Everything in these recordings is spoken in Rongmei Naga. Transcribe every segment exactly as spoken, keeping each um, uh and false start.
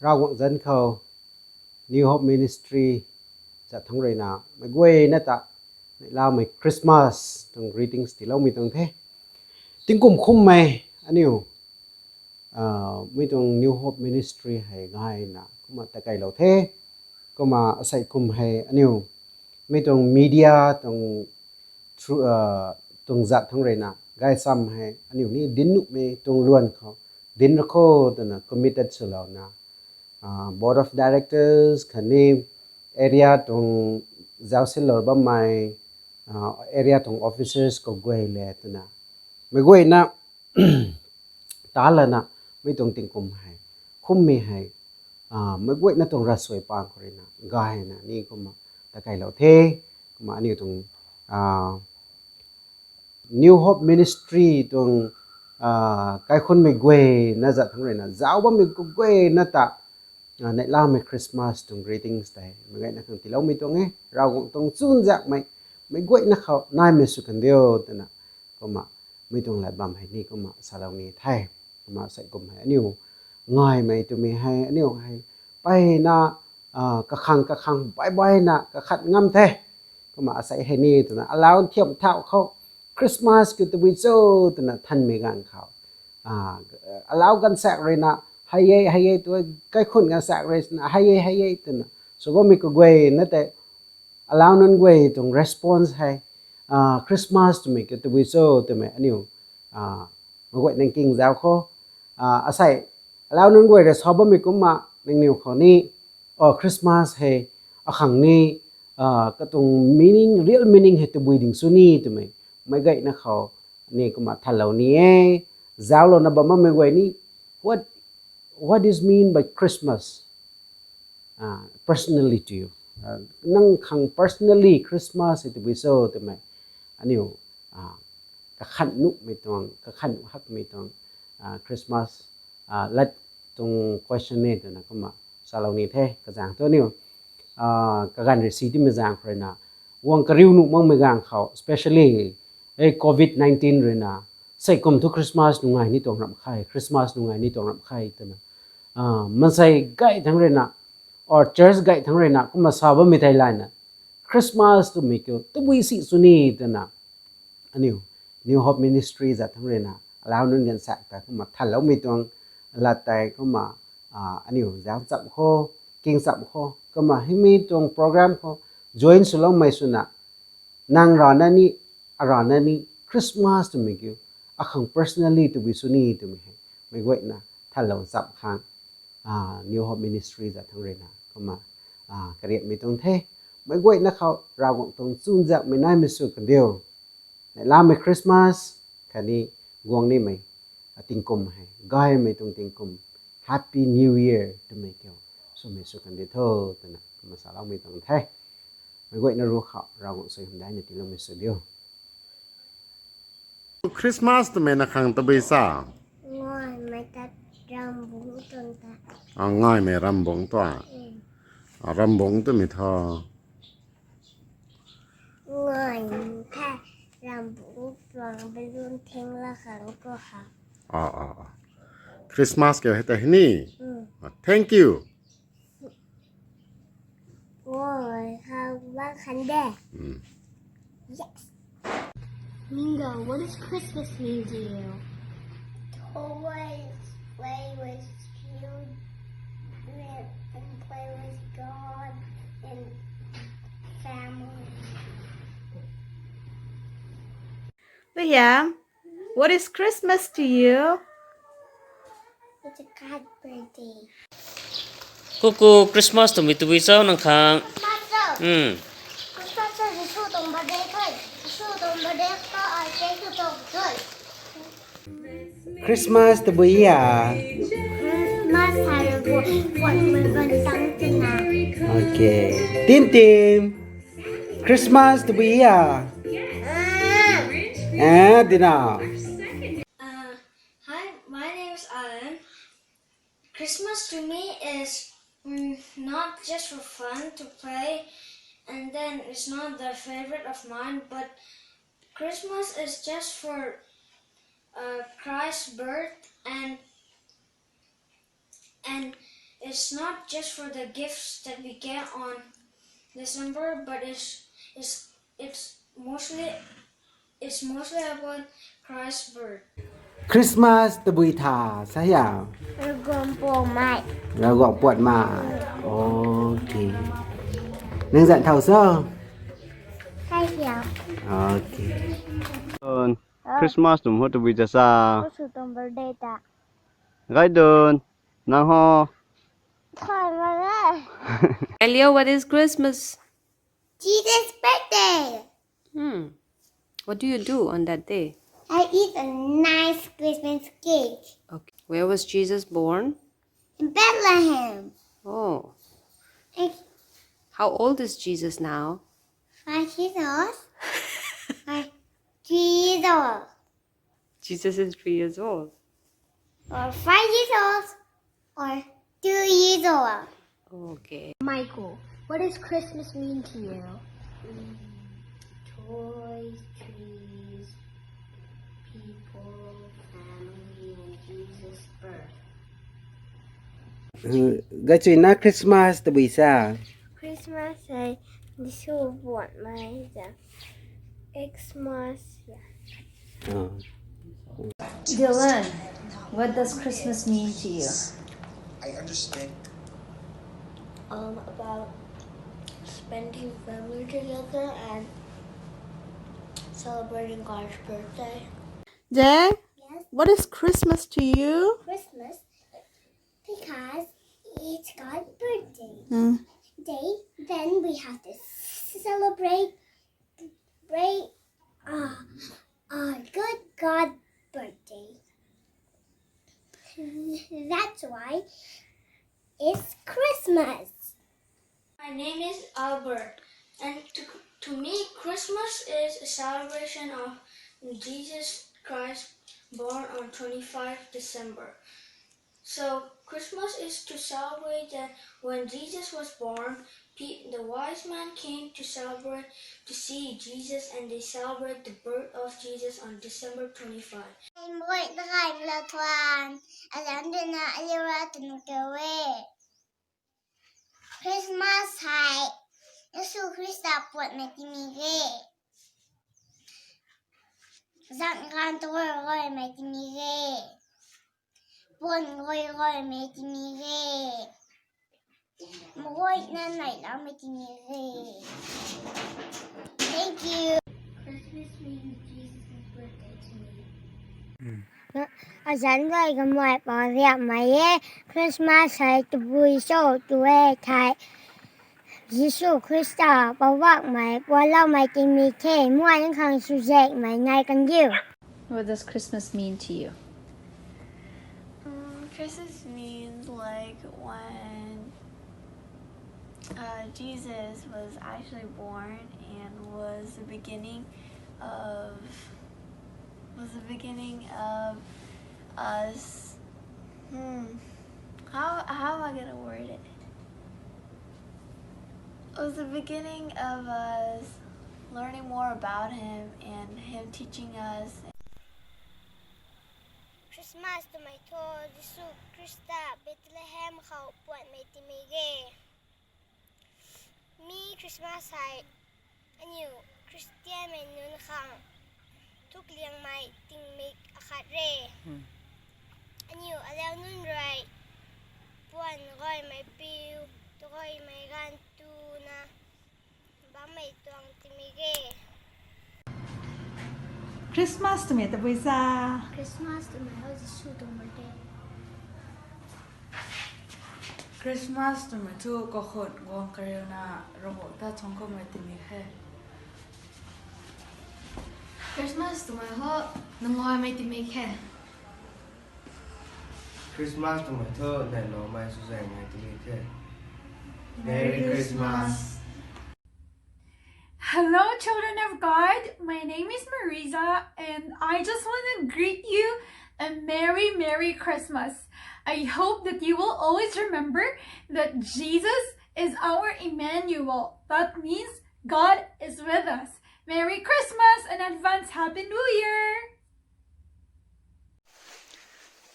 Ravguangc zanc khou New Hope Ministry zat thangc ruina meic guayna ta neihlamei Christmas tuang greetings tiiloumei tuang the. Tingkum khummei aniu mi tuang New Hope Ministry hei gayna kumna takailou the. Kumna asei kum hei aniu mi tuang media tuang tuang zat thangc ruina gaychamv hei aniu ni dinc nuhmei tuang luan khou dinc ra kho twna committed swlouna board of directors khatni area tuang zaucsinlou bammei area tuang officers khou guay le twna meic guayna ta lana mi tuang tingkum hei khummei hei meic guayna tuang ravsuai pang khou ruina gayna ni kumna takailou the. Kumna aniu tuang New Hope Ministry tuang kaikhunmei guayna zat thangc ruina zauc bammei guayna ta neihlamei Christmas tuang greetings tei meic guayna khang tiiloumei tuang e. Ravguangc tuang chuzaenghmei meic guayna khou naimei sw kandiu twna kumna mi tuang lat bam hei ni kumna salou ni the. Kumna asei kum hei aniu ngaymei twmei hei aniu hei mpeyna kakhang kakhang baih baihna kakhat ngam the. Kumna asei hei ni twna alau thiam thauh khou Christmas kiu tabui cho twna thanmei ganv khou alau ganvsaekc ruina hei e hei e tu kaikhun ganvsaekc ruina hei e hei e twna sw bammei kaguayna tei alau nunc guay tuang response hei Christmas twmei kiu tabui cho twmei aniu meic guayna king zauc kho. Asei alau nunc guay rui sa bammei kumna nangniw khou ni Christmas hei akhang ni katuang meaning, real meaning hei tabui ding sw ni twmei meic guayna khou ni kumna thanlou ni e. Zauclouna bam bammei guay ni what what is mean by Christmas personally to you? Nang khang personally Christmas hei tabui cho twmei aniu kakhan nuhmei tuang, kakhan nuh hakmei tuang Christmas lat tuang question e twna kumna salou ni the. Kazaeng thu aniu kaganv rui si timei zaeng khou ruina guang kariu nuh makmei ganv khou, especially covid nineteen ruina sei kum thu Christmas nungai ni tuang ramh khe, Christmas nungai ni tuang ramh khe twna mansei gay thangc ruina or church gay thangc ruina kumna sa bammei thei layna Christmas twmei kiu tabui si sw ni twna aniu New Hope Ministry zat thangc ruina alau nunc ganvsaekc ta kumna thanloumei tuang lat tei kumna aniu zauc cham kho, king cham kho, kumna himei tuang program khou join swloumei swna nang rana ni, arana ni Christmas twmei kiu akhang personally tabui sw ni twmei hei meic guayna thanlou cham khang New Hope Ministry zat thangc ruina kumna kariatmei tuang the. Meic guayna khou Ravguangc tuang chuzaenghmei naimei sw kandiu. Neihlamei Christmas khatni guang nimei tingkum hei gaymei tuang tingkum, Happy New Year twmei kiu swmei sw kandiu tho twna kumna saloumei tuang the. Meic guayna ruc khou Ravguangc suaihiam daina tiiloumei sw diu. Christmas twmei na khang tabui sa? Ngaimei ta Ravbungc tuang ta. Ngaimei Ravbungc tuang. Ravbungc twmei tho. Ngaimei ta Ravbungc tuang balloon thingla khang khou ha. Christmas kiu hei ta hei ni. Thank you. Oi, how about Sunday? Yes. Mingo, what does Christmas mean to you? Toys, play with children, and play with God and family. Liam, what is Christmas to you? It's a God's birthday. Kuku, Christmas twmei tabui cho nang khang? Christmas cho? Christmas cho, Jisu tuang birthday the. Jisu tuang birthday kha ai cake tu tuang the. Christmas tabui a? Christmas hai bo, pon mei ban tang tina. Okay. Tim Tim. Christmas tabui a? Ah, dina. Hi, my name is Alan. Christmas to me is mm, not just for fun to play, and then it's not the favorite of mine, but Christmas is just for uh, Christ's birth, and and It's not just for the gifts that we get on December, but it's it's it's mostly it's mostly about Christ's birth. Christmas tabui tha sa ya? Ravguangc puatmei. Ravguangc puatmei. Okay. Nang zan thau so? Hai hiam. Okay. Christmas tum ho tabui ta sa? Osu tuang birthday ta. Gaidon, nang ho? Thai ma le. Elio, what is Christmas? Jesus' birthday. Hmm. What do you do on that day? I eat a nice Christmas cake. Okay. Where was Jesus born? In Bethlehem. Oh. And how old is Jesus now? Five years old. Five years old. Jesus is three years old. Or five years old. Or two years old. Okay. Michael, what does Christmas mean to you? Mm, toys, trees, people, family, and Jesus' birth. Gachui na Christmas tabui sa? Christmas hei Jisu puatmei ta. Xmas ya. Oh. Dylan, what does Christmas mean to you? I understand. Um, about spending family together and celebrating God's birthday. Jay, yes? What is Christmas to you? Christmas, because it's God's birthday. Mm. Day, then we have to celebrate, break, uh, our good God birthday. That's why it's Christmas. My name is Albert, and to, to me, Christmas is a celebration of Jesus Christ born on twenty-five December. So, Christmas is to celebrate that when Jesus was born, pe- the wise men came to celebrate to see Jesus, and they celebrate the birth of Jesus on December twenty-five. Mui dakai mla thuan, alam dena aliura tunu kawe. Christmas hei Jisu Khrista puatmei timi ge. Zan gan tugoi goimei timi ge. Puan goi goimei timi ge. Mgoi na nai lamei timi ge. Thank you. Christmas means Jesus' birthday to me. Azan gay kamei pa riap mai e, Christmas hei tabui cho tu e thei. Jisu Khrista pavakmei pualoumei timi the, muan khang suzekmei nai kan diu. What does Christmas mean to you? Mm, Christmas means, like, when uh, Jesus was actually born and was the beginning of was the beginning of us. Hmm. How how am I gonna word it? It was the beginning of us learning more about him and him teaching us. Christmas twmei thu Jisu Khrista Bethlehem khou puanmei timei ge. Mi Christmas hei aniu Christianmei nunc khang thukliangmei tingmik akhat re. Hmm. Aniu alau nunc rui puan gaymei piu, tugaymei ganv tuna bammei tuang timei ge. Christmas twmei tabui sa? Christmas twmei hou Jisu tuang birthday. Christmas twmei thu kakhun guang kariuna Ravguangc ta thangc kummei timei khe. Christmas twmei hou nungaimei timei khe. Christmas twmei thu nai loumei suzangmei timei khe. Merry Christmas. Hello, children of God. My name is Marisa, and I just want to greet you a Merry, Merry Christmas. I hope that you will always remember that Jesus is our Emmanuel. That means God is with us. Merry Christmas and advance Happy New Year!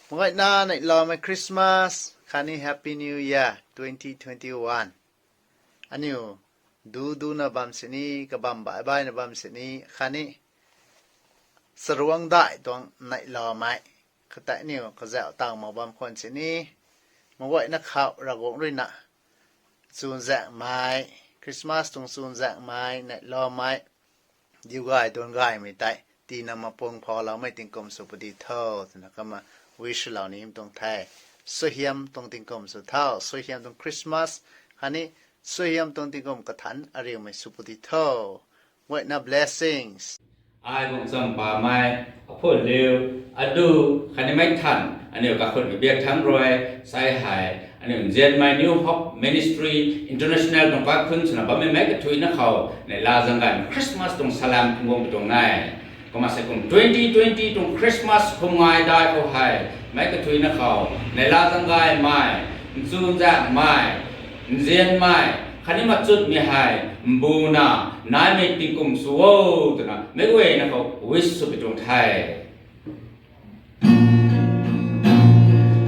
Mangayna nai loumei Christmas. khatni Happy New Year twenty twenty-one. Aniu du duna bam sini, kabam bai baina bam sini khatni charuangc dai tuang neihloumei khatni aniu kazauh taw mak bam khwan sini, mak guayna khou Ravguangc ruina chunzaenghmei, Christmas tuang chunzaenghmei, neihloumei, diu gay duan gaymei tei tiina mapung phauloumei tingkum sw pudi tho twna kumna wish lou nimei tuang the. Suaihiam tuang tingkum sw tho, suaihiam tuang Christmas khatni suaihiam tuang tingkum kathanc ariumei sw pudi tho. Guayna blessings. Ai guang champamei, aphun liu, adu, khatni meic than aniu kakhunmei biak thangc rui, sai hei aniu nzianmei New Hope Ministry International tuang kaikhunc swna bammei meic kathuicna khou neihla zaeng gaymei Christmas tuang salam phungc guangmei tuang e. Kumna sei kum twenty twenty tuang Christmas khum ngai dai khou hei meic kathuicna khou neihla zaeng gaymei, nchunzaenghmei, nzianmei khatni machutmei hei mbuna naimei tingkum sw o twna meic guayna khou wish swpui tuang the.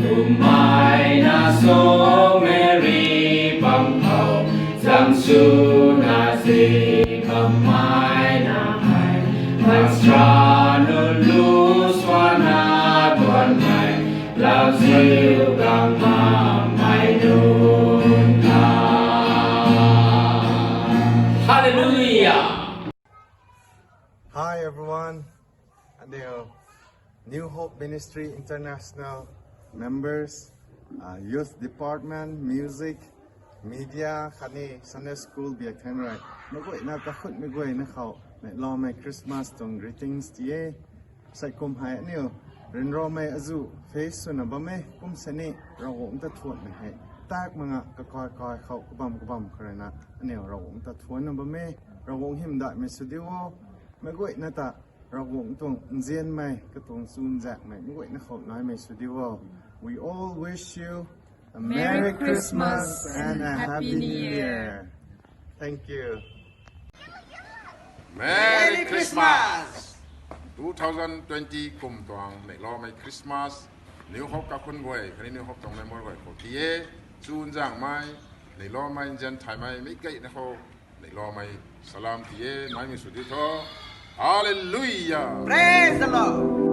Kummei na so Meri bam khou, zang swna zi bammei na hei, bansra nunc lu suana guanmei, lauziu gang makmei nunc na. Hallelujah! Hi everyone, aniu New Hope Ministry International members, uh, youth department, music, media khatni Sunday school biak thangc rui, mak guayna kakhunmei guayna khou neihloumei Christmas tuang greetings ti e. Sei kum hei aniu ryanramei azuh face swna bam e, kum sini Ravguangc ta thuanmei hei tak mak nga kakai kai khou kabam kabam khou ruina aniu Ravguangc ta thuanna bam e. Ravguangc hymdaihmei sw diu o. Meic guayna ta Ravguangc tuang nzianmei, katuang chunzaenghmei meic guayna khou naimei sw diu o. We all wish you a Merry Christmas and a Happy New Year. Thank you. Merry Christmas! Two thousand twenty kum tuang neihloumei Christmas, New Hope kakhunc guay khatni New Hope tuang member guay khou ti e. Chunzaenghmei, neihloumei, nzian thaymei meic guayna khou neihloumei salam ti e, naimei sw diu tho. Hallelujah! Praise the Lord!